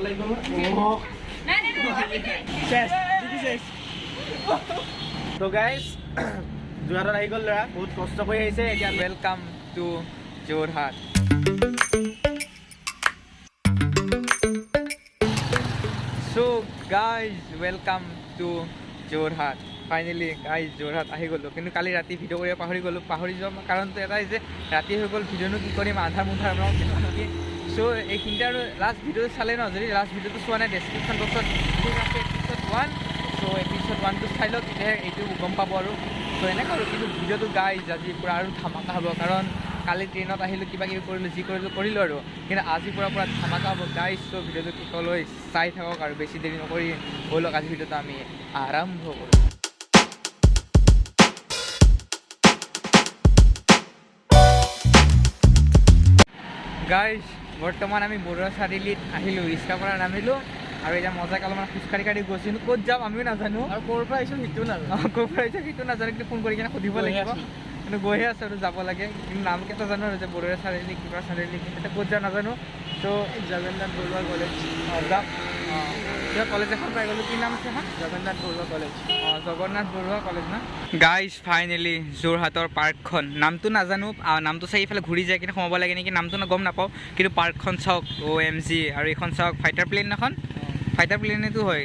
লাগিব নহয়। চেছ চেছ। তো গাইজ, যোৰহাটত আহি গ'ল ল'ৰা, বহুত কষ্ট কৰি আহিছে এতিয়া। Welcome to Jorhat. So guys, welcome to Jorhat. Finally guys, Jorhat আহি গ'লোঁ। কিন্তু কালি ৰাতি ভিডিঅ' কৰিব পাহৰি গ'লোঁ। পাহৰি যোৱা কাৰণটো এটাই যে ৰাতি হৈ গ'ল, ভিডিঅ'নো কি কৰিম, আন্ধাৰ মুন্ধাৰ নেকি। চ' এইখিনিতে আৰু লাষ্ট ভিডিঅ'টো চালে ন, যদি লাষ্ট ভিডিঅ'টো চোৱা নাই, ডেছক্ৰিপশ্যন বক্সত লিংক আছে এপিছ'ড 1। চ' এপিছ'ড 1টো চাই লওক, তেতিয়াহে এইটো গম পাব আৰু। চ' এনেকুৱা আৰু। কিন্তু ভিডিঅ'টো গাইজ আজি পূৰা আৰু ধামাকা হ'ব, কাৰণ কালি ট্ৰেইনত আহিলোঁ, কিবা কিবি কৰিলোঁ, যি কৰিলোঁ কৰিলোঁ আৰু, কিন্তু আজিৰ পৰা পূৰা ধামাকা হ'ব গাইজ। চ' ভিডিঅ'টো শেষলৈ চাই থাকক আৰু বেছি দেৰি নকৰি ব'লক আজি ভিডিঅ'টো আমি আৰম্ভ কৰোঁ। গাইজ, বৰ্তমান আমি বৰুৱা চাৰিআলিত আহিলোঁ, ৰিক্সাৰ পৰা নামিলোঁ আৰু এতিয়া মজাকে অলপমান খোজকাঢ়ি কাঢ়ি গৈছোঁ। কিন্তু ক'ত যাম আমিও নাজানো। আৰু ক'ৰ পৰা আহিছোঁ সেইটোও নাজানো। অঁ, ক'ৰ পৰা আহিছোঁ সেইটো নাজানো, কিন্তু ফোন কৰি কিনে সুধিব গৈহে লাগিব। আছোঁ। কিন্তু গৈহে আছোঁ আৰু যাব লাগে। কিন্তু নামকেইটা জানো আৰু যে বৰুৱা চাৰিআলি, কিবা চাৰিআলি, কিন্তু এতিয়া ক'ত যাওঁ নাজানো। চ' জগন্নাথ বৰুৱা কলেজ। অঁ, যাম। অঁ, কিবা কলেজ এখন পাই গ'লোঁ, কি নাম আছে এখন? জগন্নাথ বৰুৱা কলেজ। অঁ, জগন্নাথ বৰুৱা কলেজ না। গাইজ, ফাইনেলি যোৰহাটৰ পাৰ্কখন, নামটো নাজানো, নামটো চাই এইফালে ঘূৰি যায় কিনে সোমাব লাগে নেকি, নামটো গম নাপাওঁ। কিন্তু পাৰ্কখন চাওক, অ' এম জি। আৰু এইখন চাওক, ফাইটাৰ প্লেন এখন, ফাইটাৰ প্লেনেতো হয়।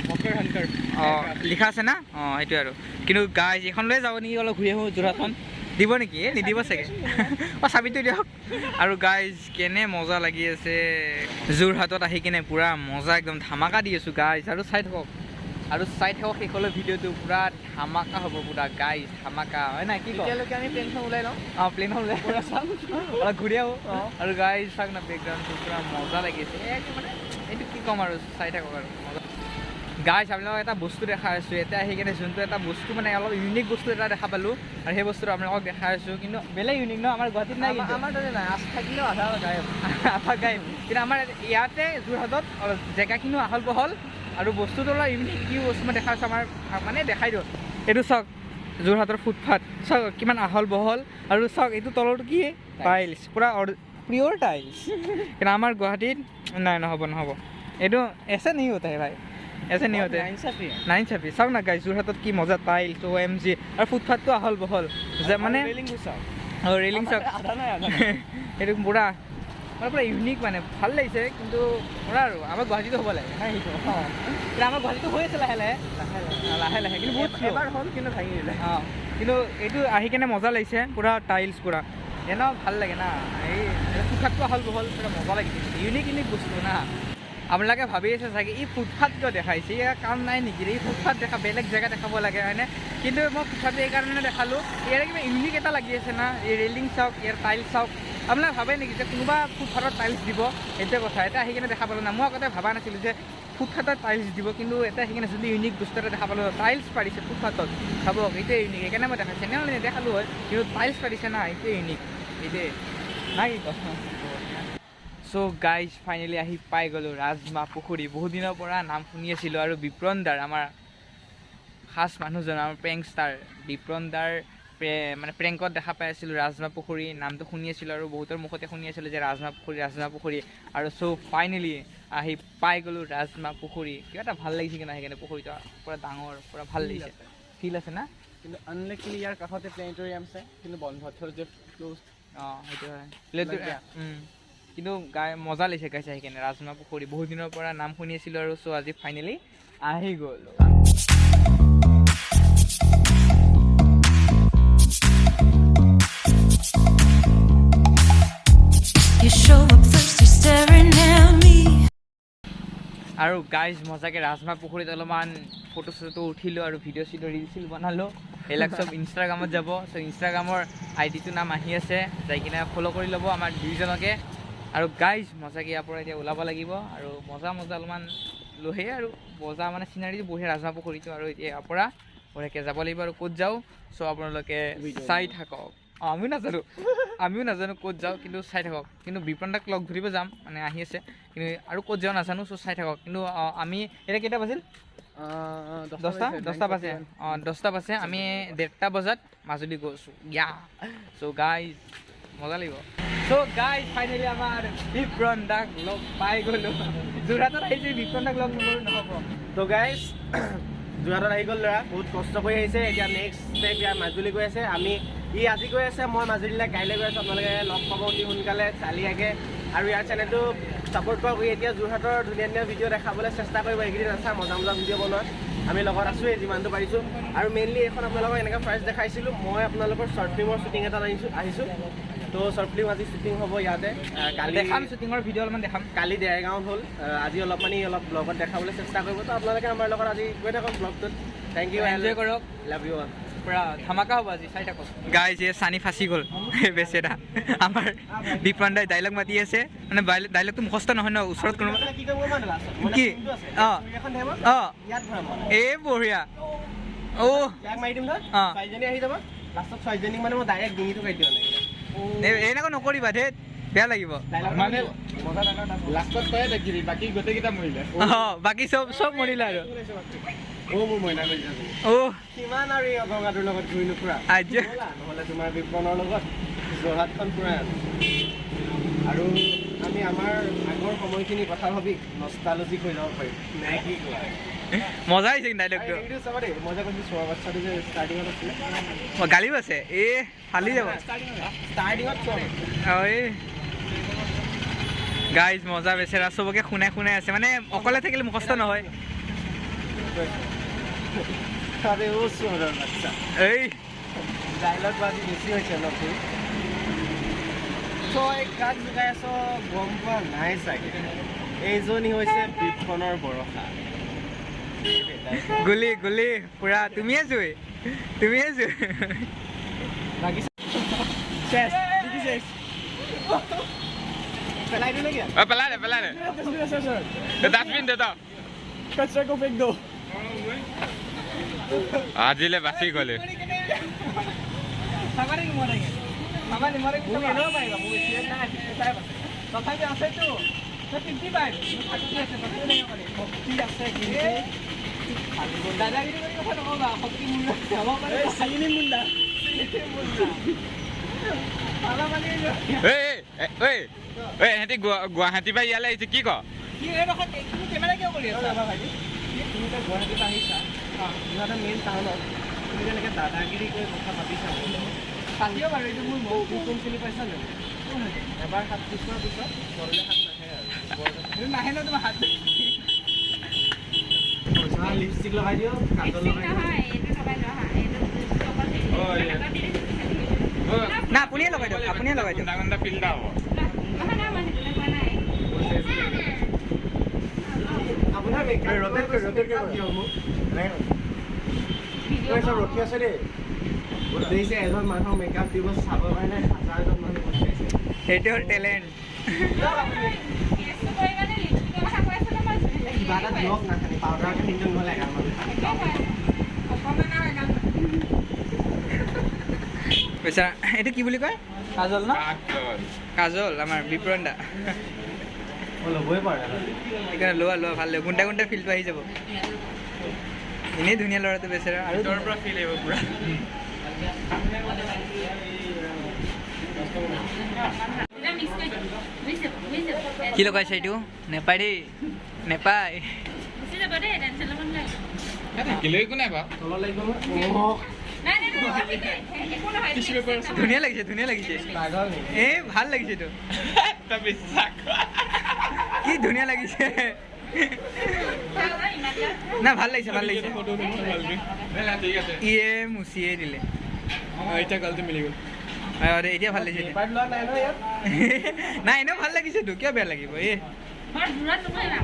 মকৰ হাণ্টাৰ। অঁ, লিখা আছে না। অঁ, সেইটোৱে আৰু। কিন্তু গাইজ, এইখন লৈ যাব নেকি অলপ ঘূৰি আহোঁ যোৰহাটখন? দিব নেকি? এই নিদিব চাগে। অঁ, চাবিটো দিয়ক। আৰু গাইজ, কেনে মজা লাগি আছে যোৰহাটত আহি কিনে, পূৰা মজা একদম ধামাকা দি আছোঁ গাইজ। আৰু চাই থাকক, আৰু চাই থাকক শেষলৈ ভিডিঅ'টো, পূৰা ধামাকা হ'ব, পূৰা গাইজ ধামাকা হয় নাই কি কওঁ? এতিয়ালৈকে আমি প্লেনখন ওলাই লওঁ। অঁ, প্লেনখন ওলাই পূৰা চাম। অলপ ঘূৰি আহোঁ। অঁ। আৰু গাইজ, চাওক না, বেকগ্ৰাউণ্ডটো পূৰা মজা লাগিছে। এই মানে এইটো কি ক'ম আৰু, চাই থাকক আৰু মজা। গাইজ, আপোনালোকক এটা বস্তু দেখাই আছোঁ এতিয়া আহি কিনে, যোনটো এটা বস্তু মানে অলপ ইউনিক বস্তু এটা দেখা পালোঁ আৰু সেই বস্তুটো আপোনালোকক দেখাই আছোঁ। কিন্তু বেলেগ ইউনিক ন, আমাৰ গুৱাহাটীত নাই। কিন্তু আমাৰ তাতে নাই, আছ থাকিলেও আধা গায়ব। আধা গায়ব। কিন্তু আমাৰ ইয়াতে যোৰহাটত অলপ জেগাখিনিও আহল বহল আৰু বস্তুটো অলপ ইউনিক। কি বস্তু মই দেখাই আছোঁ, আমাৰ মানে দেখাই দিওঁ। এইটো চাওক, যোৰহাটৰ ফুটপাথ চাওক কিমান আহল বহল। আৰু চাওক, এইটো তলৰটো কি টাইলছ, পূৰা পিয়'ৰ টাইলছ। কিন্তু আমাৰ গুৱাহাটীত নাই, নহ'ব নহ'ব, এইটো ऐसे नहीं होता है भाई, ऐसे नहीं होते। নাইনচাফি। নাইনচাফি। চাওক না গাইজ, যোৰহাটত কি মজা টাইলছ, অ' এম জি, আৰু ফুটপাথটো আহল বহল যে মানে ৰেলিং চাওক। ৰেলিং চাওক। আধা নাই, আধা নাই। এইটো পূৰা মানে পূৰা ইউনিক, মানে ভাল লাগিছে। কিন্তু পূৰা আৰু আমাৰ গুৱাহাটীতো হ'ব লাগে নাই সেইটো। অঁ, কিন্তু আমাৰ গুৱাহাটীতো হৈ আছে লাহে লাহে লাহে লাহে, কিন্তু বহুত slow। এবাৰ হ'ল কিন্তু ভাঙি দিলে। অঁ, কিন্তু এইটো আহি কেনে মজা লাগিছে, পূৰা টাইলছ পূৰা এনেও ভাল লাগে না। এই ফুটপাথটো আহল বহল, পূৰা মজা লাগিছে, ইউনিক ইউনিক বস্তু না। আপোনালোকে ভাবি আছে চাগে, ই ফুটপাথ কিয় দেখাইছে, ইয়াৰ কাম নাই নেকি, এই ফুটপাথ দেখা, বেলেগ জেগা দেখাব লাগে হয়নে? কিন্তু মই ফুটপাথটো এইকাৰণে দেখালোঁ, ইয়াৰে কিবা ইউনিক এটা লাগি আছে না। এই ৰেলিং চাওক, ইয়াৰ টাইলছ চাওক। আপোনালোকে ভাবে নেকি যে কোনোবা ফুটপাথত টাইলছ দিব? সেইটোৱে কথা। এটা আহি কিনে দেখা পালোঁ না, মই আগতে ভবা নাছিলোঁ যে ফুটপাথত টাইলছ দিব। কিন্তু এটা আহি কিনে যোনটো ইউনিক বস্তু এটা দেখা পালোঁ, টাইলছ পাৰিছে ফুটপাথত, ভাবক, এইটোৱে ইউনিক। সেইকাৰণে মই দেখাইছোঁ, এনেহ'লে নেদেখালোঁ হয়। কিন্তু টাইলছ পাৰিছে না, এইটোৱে ইউনিক, এইটোৱে নাই কি কয়। চ' গাইজ, ফাইনেলি আহি পাই গ'লোঁ ৰাজমাহ পুখুৰী। বহুত দিনৰ পৰা নাম শুনি আছিলোঁ আৰু বিপ্ৰণ দাৰ, আমাৰ খাচ মানুহজন, আমাৰ প্ৰেংকষ্টাৰ বিপ্ৰণ দাৰ মানে প্ৰেংকত দেখা পাই আছিলোঁ ৰাজমাহ পুখুৰী নামটো শুনি আছিলোঁ আৰু বহুতৰ মুখতে শুনি আছিলোঁ যে ৰাজমাহ পুখুৰী, ৰাজমাহ পুখুৰী। আৰু চ' ফাইনেলি আহি পাই গ'লোঁ ৰাজমাহ পুখুৰী। কিবা এটা ভাল লাগিছে কিন্তু আহি কিনে, পুখুৰীটো পূৰা ডাঙৰ, পূৰা ভাল লাগিছে। ফিল আছে না। কিন্তু আনলাকিলি ইয়াৰ কাষতে প্লেনেটৰিয়াম আছে, কিন্তু বন্ধ, থাৰ্ছডে ক্ল'জ। অঁ, সেইটো হয়। কিন্তু গাই মজা লাগিছে গাইছে আহি কিনে ৰাজমাহ পুখুৰী। বহুত দিনৰ পৰা নাম শুনি আছিলোঁ আৰু চ' আজি ফাইনেলি আহি গ'লোঁ। You show up thirsty, staring at me. আৰু গাইজ, মজাকৈ ৰাজমাহ পুখুৰীত অলপমান ফটো চটো উঠিলোঁ আৰু ভিডিঅ' চিডিঅ', ৰিল চিল বনালোঁ। সেইবিলাক চব ইনষ্টাগ্ৰামত যাব। চ' ইনষ্টাগ্ৰামৰ আই ডিটো নাম আহি আছে, যাই কিনে ফ'ল' কৰি ল'ব আমাৰ দুইজনকে। আৰু গাইজ, মজাকৈ ইয়াৰ পৰা এতিয়া ওলাব লাগিব আৰু মজা মজা অলপমান লৈহে আৰু মজা মানে চিনাৰীটো বঢ়িয়া ৰাজমাহ পুখুৰীটো। আৰু এতিয়া ইয়াৰ পৰা বঢ়িয়াকৈ যাব লাগিব আৰু ক'ত যাওঁ চ' আপোনালোকে চাই থাকক। অঁ, আমিও নাজানো, আমিও নাজানো ক'ত যাওঁ, কিন্তু চাই থাকক। কিন্তু বিপ্ৰণ দাক লগ ধৰিব যাম, মানে আহি আছে, কিন্তু আৰু ক'ত যাওঁ নাজানো। চ' চাই থাকক। কিন্তু আমি এতিয়া কেইটা বাজিল? 10টা, 10টা বাজে। অঁ, 10টা বাজে। আমি 1:30 বজাত মাজুলী গৈছোঁ। ইয়া, চ' গাইজ। মজা লাগিব। চ' গাইজ, ফাইনেলি আমাৰ বিপ্ৰণ দাক লগ পাই গ'লো। যোৰহাটত আহিছে, বিপ্ৰণ দাক লগ নকৰোঁ নহ'ব। তো গাইজ, যোৰহাটত আহি গ'ল ল'ৰা, বহুত কষ্ট কৰি আহিছে। এতিয়া নেক্সট ষ্টেপ ইয়াৰ মাজুলী গৈ আছে। আমি ই আজি গৈ আছে, মই মাজুলীলৈ কাইলৈ গৈ আছোঁ। আপোনালোকে লগ পাব অতি সোনকালে চালিয়াকে। আৰু ইয়াৰ চেনেলটো ছাপোৰ্ট কৰক। ই এতিয়া যোৰহাটৰ ধুনীয়া ধুনীয়া ভিডিঅ' দেখাবলৈ চেষ্টা কৰিব। এইকেইদিন আছে মজা মজা ভিডিঅ' বনোৱা, আমি লগত আছোঁৱেই যিমানটো পাৰিছোঁ। আৰু মেইনলি এইখন আপোনালোকক এনেকৈ ফাৰ্ষ্ট দেখাইছিলোঁ। মই আপোনালোকৰ শ্বৰ্ট ফিল্মৰ শ্বুটিং এটাত আহিছোঁ। তো শ্বৰ্ট ফিল্ম আজি শ্বুটিং হ'ব ইয়াতে। কালি দেখাম, শ্বুটিঙৰ ভিডিঅ' অলপমান দেখাম। কালি দেৰগাঁৱত হ'ল, আজি অলপমানি অলপ ব্লগত দেখাবলৈ চেষ্টা কৰিব। তো আপোনালোকে আমাৰ লগত আজি গৈ থাকক ব্লগটোত। Thank U, enjoy কৰক। Love you all. পুৰা ধামাকা হ'ব আজি, চাই থাকক। গাইজ, এই চানি ফাঁচি গ'ল বেচেৰা। আমাৰ বিপ্ৰণ দাই ডাইলগ মাতি আছে, মানে ডাইলগটো মুখস্থ নহয় ন, ওচৰত কোনোবা কি কৰিব মানে লাষ্টত কি? অঁ এখন ধেমা অঁ ইয়াত ভৰাম। এই বঢ়িয়া। অ' ইয়াক মাৰি দিম ধৰ, অঁ। ছোৱালীজনী আহি যাব লাষ্টত। ছোৱালীজনীক মানে মই ডাইৰেক্ট ডিঙিটো কাটি দিব লাগে। এনেকুৱা নকৰিবা ধেত, বেয়া লাগিব। মানে লাষ্টত তয়ে দেখিবি, বাকী গোটেইকেইটা মৰিলে। অঁ, বাকী চব মৰিলে আৰু। অ' মোৰ মইনা কৰিছে। অ' কিমান আৰু এই অগংগাটোৰ লগত ঘূৰি নুফুৰা? আজি ব'লা, নহ'লে তোমাৰ বিপণৰ লগত যোৰহাটখন ফুৰাই আনো। আৰু আমি আমাৰ আগৰ সময়খিনি কথা ভাবি নষ্টালজিক হৈ যাব পাৰিম নে কি কোৱা? মজা আহিছে কিন্তু ডাইলগটো। আৰু এইটো চাবা দেই, মই যে কৈছিলোঁ চোৱা বাচ্ছাটো যে ষ্টাৰ্টিঙত আছিলে। অ, গালিও আছে, এ ফালি যাব। ষ্টাৰ্টিঙত চোৱা। অঁ, এই গাইজ মজা, বেচেৰা চবকে শুনাই শুনাই আছে, মানে অকলে থাকিলে মুখস্থ নহয়। আৰে অ' চোৰৰ বাচ্ছা। এই ডাইলগ বাজি বেছি হৈছে ন তোৰ? তই কাক জোকাই আছ গম পোৱা নাই চাগে। এইজনী হৈছে বিপণৰ বৰষা। গুলি গুলি পুৰা তুমিয়ে জুই, তুমিয়ে জুই। বাকী চেছ, চেছ। পেলাই দিওঁ নেকি? অ, পেলাই দে, পেলাই দে, ডাষ্টবিন দে। कचरा को फेंक दो। আজিলে বাচি গ'লে। চাবা নেকি মৰেগে? চাবা নি মৰেগে? মোক এনেও পাৰিবা, মোৰ বেছি নাই, 55 আছে। তথাপি আছেতো 55, শক্তি আছে, তথাপি লাগিব পাৰে। শক্তি আছে কিন্তু দাদাগিৰি কৰি কথা নকবা, শক্তি মোৰ আছে, হ'ব পাৰে। চিনি মুণ্ডা। পালা পালি। এই এই এই, ইহঁতি গুৱাহাটীৰ পৰা ইয়ালৈ আহিছে, কি ক? কি এইডোখৰ তুমি কেমেৰা কিয় কৰি আছা? ভাইটি, তুমি যে গুৱাহাটীৰ পৰা আহিছা, যোৰহাটৰ মেইন টাউনত তুমি যেনেকৈ দাদাগিৰি কৰি কথা পাতিছা মোৰ লগত। পাতিব বাৰু, এইটো মোৰ মন। তুমি কোন চিনি পাইছা নে? এবাৰ হাত পিছোৱাৰ পিছত ঘৰলৈ হাত নাহে আৰু। এইটো নাহে ন তোমাৰ হাত। লিপষ্টিক লগাই দিয়ক, কাজল লগাই দিয়ক। নহয়, এইটো লগাই লোৱা হা, এইটো অকল হেৰি হাতত দি দিছোঁ। না, আপুনিয়ে লগাই দিয়ক, আপুনিয়ে লগাই দিয়ক। গুণ্ডা গুণ্ডা ফিল্ড হ'ব। নহয় নহয়, মই সেইটো কোৱা নাই। আপোনাৰ মেকআপ ৰ'টেট কৰি, ৰ'টেট কৰি দিয়ক মোক। ভিডিঅ' চব ৰখি আছে দেই। দেখিছে, এজন মানুহক মেকআপ দিব চাবৰ কাৰণে হাজাৰজন মানুহ পঠিয়াইছে। সেইটো হ'ল টেলেণ্ট। কেছটো কৰি মানে লিপষ্টিকৰ কথা কৈ আছো ন মই। কিবা এটা দিয়ক না, খালি পাউডাৰ খিনি নহ'লে এগাল মান। সেইটোৱে কৈ আছো। বেচেৰা, এইটো কি বুলি কয়, কাজল ন? কাজল আমাৰ বিপ্ৰণ দা। মই ল'বই পৰা নাই। সেইকাৰণে লোৱা লোৱা, ভাল লাগিব। গুণ্ডা গুণ্ডা ফিলটো আহি যাব। এনেই ধুনীয়া ল'ৰাটো বেচেৰা আৰু ভিতৰৰ পৰা ফিল আহিব পুৰা। মিক্স কৰি দিম, বুজিছে বুজিছে। কি লগাইছে এইটো? নেপায় দেই, নেপায়। গুচি যাব দেই, টেনশ্যন ল'ব নালাগে। থাকিলেও একো নাই বাৰু। তলত লাগিব নহয়। নাই নাই নাই, একো নহয়। ধুনীয়া লাগিছে, ধুনীয়া লাগিছে। পাগল নেকি? এই ভাল লাগিছে এইটো। তই বিশ্বাস কি ধুনীয়া লাগিছে না, ভাল লাগিছে, ভাল লাগিছে। নাই, ঠিক আছে। ইয়ে মুচিয়ে দিলে। এতিয়া গালটো মিলি গ'ল। অঁ, দে, এতিয়া ভাল লাগিছে দে। পাইপ লোৱা নাই নহয় ইয়াত। নাই, এনেও ভাল লাগিছেতো, কিয় বেয়া লাগিব এই? বৰ দূৰত নবহিবা।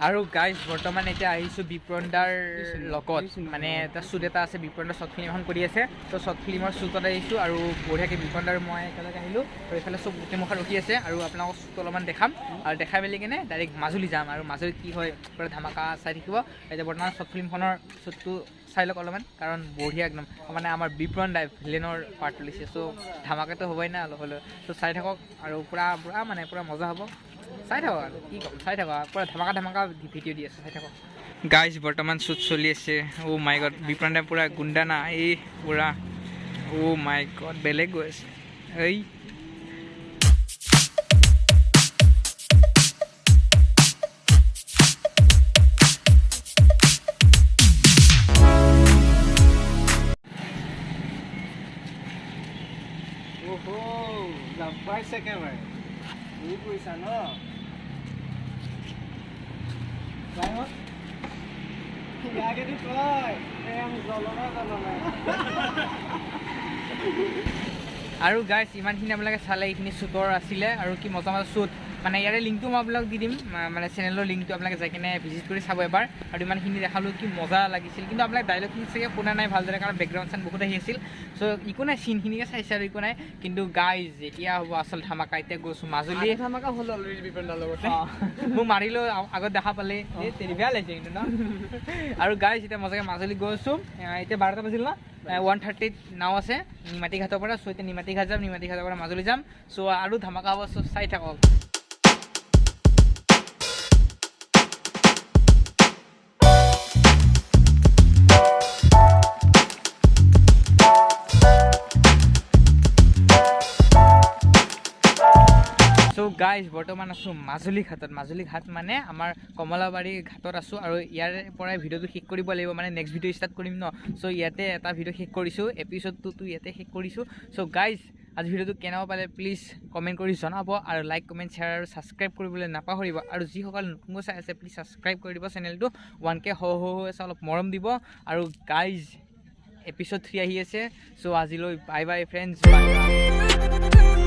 আৰু গাইজ, বৰ্তমান এতিয়া আহিছোঁ বিপ্ৰন্দাৰ লগত, মানে এটা শ্বুট এটা আছে, বিপ্ৰন্দাৰ শ্বৰ্ট ফিল্ম এখন কৰি আছে। তো শ্বৰ্ট ফিল্মৰ শ্বুটত আহিছোঁ আৰু বঢ়িয়াকৈ বিপ্ৰন্দাৰ মই একেলগে আহিলোঁ। আৰু এইফালে চব গোটেই মুখা ৰখি আছে আৰু আপোনালোকক শ্বুটটো অলপমান দেখাম আৰু দেখাই মেলি কিনে ডাইৰেক্ট মাজুলী যাম। আৰু মাজুলীত কি হয় পুৰা ধামাকা চাই থাকিব। এতিয়া বৰ্তমান শ্বৰ্ট ফিল্মখনৰ শ্বুটটো চাই লওক অলপমান, কাৰণ বঢ়িয়া একদম, মানে আমাৰ বিপ্ৰণ দাই ভিলেনৰ পাৰ্ট তুলিছে। চ' ধামাকাটো হ'বই না অলপ হ'লেও। চ' চাই থাকক আৰু পূৰা পূৰা মানে পূৰা মজা হ'ব, চাই থাকক। আৰু কি ক'ম, চাই থাকক, পূৰা ধামাকা ধামাকা ভিডিঅ' দি আছে, চাই থাকক। গাইজ, বৰ্তমান শ্বুট চলি আছে। অ' মাই গড, বিপ্ৰণ দাই পূৰা গুণ্ডা না, এই পূৰা অ' মাই গড, বেলেগ গৈ আছে এই। পাইছে একেবাৰে ঘূৰি ফুৰিছা ন? ইয়াকেতো কয় প্ৰেম জ্বলনা জ্বলনা। আৰু গাইছ, ইমানখিনি আপোনালোকে চালে, এইখিনি শ্বুটৰ আছিলে আৰু কি মজা মজা শ্বুট। মানে ইয়াৰে লিংকটো মই আপোনালোক দি দিম, মানে চেনেলৰ লিংকটো আপোনালোকে যাই কিনে ভিজিট কৰি চাব এবাৰ। আৰু ইমানখিনি দেখালোঁ, কি মজা লাগিছিল। কিন্তু আপোনালোকে ডাইলগখিনি চাগে শুনা নাই ভালদৰে, কাৰণ বেকগ্ৰাউণ্ড চাউণ্ড বহুত আহি আছিল। চ' একো নাই, চিনখিনিকে চাইছে আৰু একো নাই। কিন্তু গাইজ, এতিয়া হ'ব আচল ধামাকা। এতিয়া গৈছোঁ মাজুলী। ধামাকা হ'ল অলৰেডি বিপেন দাৰ লগতে। মোক মাৰিলেও আগত দেখা পালে এই তেৰি বেয়া লাগিছে কিন্তু ন। আৰু গাইজ, এতিয়া মজাকৈ মাজুলী গৈ আছোঁ। এতিয়া 12টা বাজিল ন, 1:30ত নাও আছে নিমাতী ঘাটৰ পৰা। চ' এতিয়া নিমাতী ঘাট যাম, নিমাতী ঘাটৰ পৰা মাজুলী যাম। চ' আৰু ধামাকা হ'ব, চ' চাই থাকক। চ' গাইজ, বৰ্তমান আছোঁ মাজুলী ঘাটত। মাজুলী ঘাট মানে আমাৰ কমলাবাৰী ঘাটত আছোঁ আৰু ইয়াৰ পৰাই ভিডিঅ'টো শেষ কৰিব লাগিব, মানে নেক্সট ভিডিঅ' ষ্টাৰ্ট কৰিম ন। চ' ইয়াতে এটা ভিডিঅ' শেষ কৰিছোঁ, এপিছ'ড 2টো ইয়াতে শেষ কৰিছোঁ। চ' গাইজ, আজি ভিডিঅ'টো কেনেকুৱা পালে প্লিজ কমেণ্ট কৰি জনাব আৰু লাইক, কমেণ্ট, শ্বেয়াৰ আৰু ছাবস্ক্ৰাইব কৰিবলৈ নাপাহৰিব। আৰু যিসকল নতুনকৈ চাই আছে, প্লিজ ছাবস্ক্ৰাইব কৰি দিব চেনেলটো। 1K হৈ হৈ আছে, অলপ মৰম দিব। আৰু গাইজ, এপিছ'ড 3 আহি আছে। চ' আজিলৈ bye bye friends, bye bye.